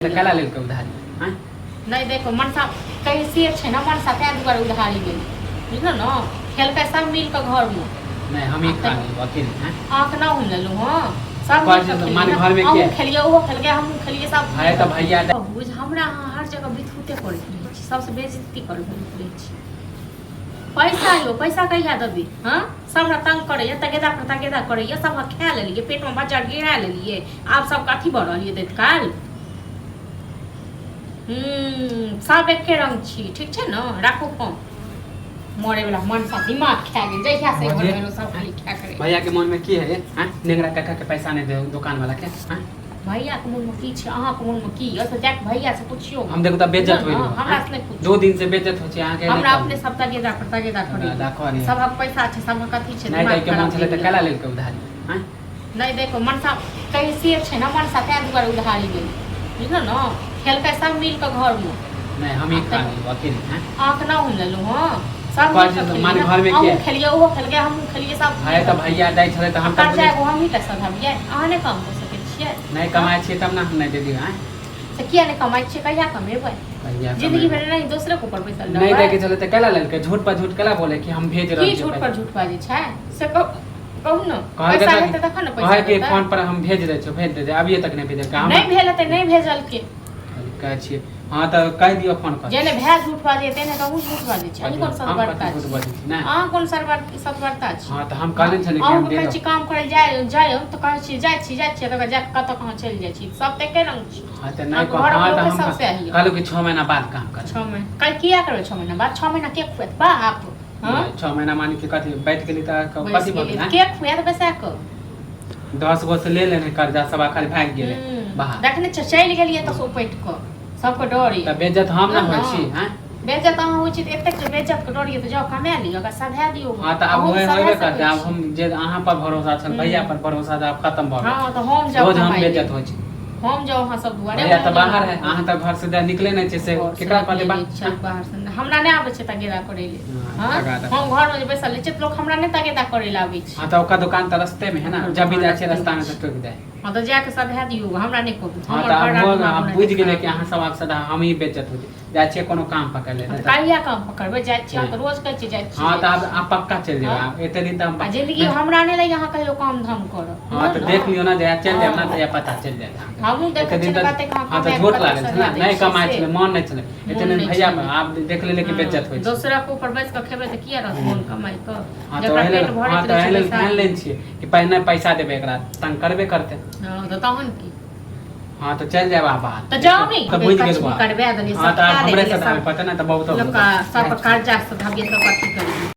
तऽ कला लेलकै उधारी आँय? नहि देखो मनसा कहीं से छै ने मनसा तें दुआरे उधारी गेल बुझलो ने खेलकै सब मिल कऽ घरमे। नहि, हम ही खा लेलहुँ अकेले। आँय? अहाँके ना हम लेलहुँ हँ सब कहै मिल छै कऽ तऽ माने खेलियै। घरमे के? अहूँ खेलियै, ओहो खेलकै, हमहूँ खेलियै सब। भाय तऽ भैया बुझ हमरा अहाँ हर जगह बिथुते करैत रहै छी, सबसँ बेइज्जती करैत रहै छी। पैसा यौ, पैसा कहिया देबै? हँ, सब हमरा तंग करैया, तगेदा पर तगेदा करैया। सब खा लेलियै, पेटमे बच्चा गिरा लेलियै, आब सबके अथी भऽ रहल यऽ दैत काल। सब एके रंग छी, ठीक छै ने? राखू फोन। मरे वाला मनसा दिमाग खा गेल जहिया से घर में सब खाली खा करे। भैया के मन में की है? हैं, नेंगरा काका के पैसा नहीं दे दुकान वाला के? हैं? भैया के मन में की छै, अहाँ के मन में की यऽ, तऽ जाके भैया से पुछियौ। हम देखू तऽ बेइज्जत होई। हमरा से नहि पूछू। 2 दिन से बेइज्जत हो छै अहाँ के। हमरा अपने सब तगेदा पर तगेदा हमरा करे। कहलियै। सबक पैसा छै, सबक अथी छै। नहि दिमाग दै के मन खराब छलै तऽ भेल। कला लेलकै उधारी? हैं? नहि देखो मनसा कहीं से छै ने मनसा तें दुआरे उधारी गेल बुझलो ने खेलकै सब मिल कऽ घरमे। नहि, हम ही खा लेलहुँ अकेले। हैं? अहाँके ना हम लेलहुँ हँ सब कहै मिल छै कऽ तऽ खेलियै माने ने। घरमे के? अहूँ खेलियै, ओहो खेलकै, हमहूँ खेलियै सब। भाय तऽ भैया दै छलै तऽ हम तऽ कर्जा एगो हमही टा सधाबियै? अहाँ नहि काम कऽ सकै छियै? नहि कमाइ छियै तब ने हम नहि देलियै। आँय? से किया नहि कमाइ छियै? कहिया कमेबै? कहिया जिंदगी कमेबै? भरि नहि दोसरे के ऊपर बैसल नहि रहबै? दैके छलै तऽ कैला लेलकै? झूठ पर झूठ कैला बोले कि हम भेज रहल की छियै झूठ पैसा? पर झूठ बाजै छै से कहू, कहू ने। कहलकै पैसा तऽ हेतै तखन ने पैसा कहै कि देतै। फोन पर हम भेज दै छियौ, भेज दै छियौ, अभिये तक नहि भेजलकै हम। नहि भेल हेतै, नहि भेजलकै। कहै छियै हँ तऽ कहि दियौ फोन कर। जेने भाय झूठ बाजै तेने कहू झूठ बाजै छै। अहीं कोन हम सतबरता कथी झूठ छी? बजै छी? नहि। अहाँ कोन सतबरता छी? हँ तऽ हम कहने छलियै कि हम अहूँके दे कहै देब। छी काम करै जाय जाय, तऽ कहै छी जाइ छी जाइ छी, तकर जाके कतऽ कहाँ चलि जाइ छी। सब तऽ एके रंग छी। हँ तऽ नहि अहाँके कह घरक हँ तऽ लोके हम सब सएह यऽ। कहलहुँ कि 6 महीना बाद काम कर। 6 महीना काल्हि किया करबै? 6 महीना बाद 6 महीना के खुएत बाप? हँ, 6 महीना मानि के कथी बैठ गेली तऽ बैस कथी भऽ गेलियै गेल? के खुएत बैसा कऽ? 10 गो से ले लेने कर्जा सब, खाली भागि गेलै बाहर। देखने छियै, चलि गेलियै तऽ उपटि कऽ सबके डर तऽ यऽ। बेज्जत हम ने हँ, होइ हँ। छी? हँ। बेज्जत अहाँ होइ छी तऽ एतेक जे बेज्जत के डर यऽ तऽ जाउ कमा लिअ, ओकरा सधा दियौ। हँ तऽ आब अहूँ होए सधा होबे सकै करतै आब। छी। हम जे अहाँ पर भरोसा छल, भैया पर भरोसा तऽ आब खतम भऽ गेल। हँ तऽ हम जाउ रोज हम कमाइ बेज्जत लेल। होइ छी। हम जाउ अहाँ सब दुआरे। भैया हम तऽ जाउ बाहर है, अहाँ तऽ घर से निकले नहि छै, से घर से केकरा कहतै निकलै बा नहि छियै बाहर से। हमरा नहि आबै छै तगेदा करै लेल। हाँ, हँ, तगादा। हम घरमे जे बैसल रहै छियै तऽ लोक हमरा नहि तगेदा करै लए आबै छै। हँ तऽ ओकर दुकान तऽ रस्ते में है ना, ओकर जब भी दुकान जाइ छियै रस्ते रस्ता मे में तऽ टोकि जाइ। हँ तऽ जाके सधा दियौ, हमरा नहि कहू। हँ हमर तऽ घर आब आर हो दिमाग आब नहि बुझि गेलै खराब कि अहाँ सब आब सदा हमही बेज्जत होइ जाइ छियै, कोनो काम पकड़ ले। हँ तऽ कहिया काम पकड़बै? जाइ छियै, हम तऽ रोज कहै छियै जाइ छियै। हँ तऽ जाइ आब छियै। आब पक्का चलि जेबै। हँ। आब एते दिन तऽ हम आ जिंदगी हमरा नहि लगैए अहाँ कहियो काम धाम करब। हँ तऽ बुझलहुँ देख ने? लियौ ने, जहिया चलि जायब ने हँ। तहिया पता चलि जायत अहाँके। हमहूँ देखै एते दिन छियै तऽ कतेक अहाँ हँ तऽ कमाए झूठ कऽ लागल कतेक छलै, सधा दै नहि छियै कमाइ से। छलै, मन नहि छलै एते मोन दिन नहि भैया छलै। पर, आब देख लेलियै कि बेज्जत होइ छै। दोसरक ऊपर बैस कऽ खेबै तऽ किया रहत मोन कमाइ कऽ? हँ तऽ जकरा ओहि लेल पेट हँ भरैत तऽ रहै छै एहि लेल बैसा ठानि लेने छियै कि पहिने पैसा देबै एकरा, तंग करबे करतै। हँ तऽ तहन की? हँ तऽ चलि जायब आब बाहर। तऽ जाउ ने। तऽ बुझि कछ गेलहुँ भी आब। करबा देलियै हँ सब तऽ आब खा हमरे लेलियै से सब पता नहि तऽ बहुत लोक सब कर्जा से धबियै सब अथी करियै।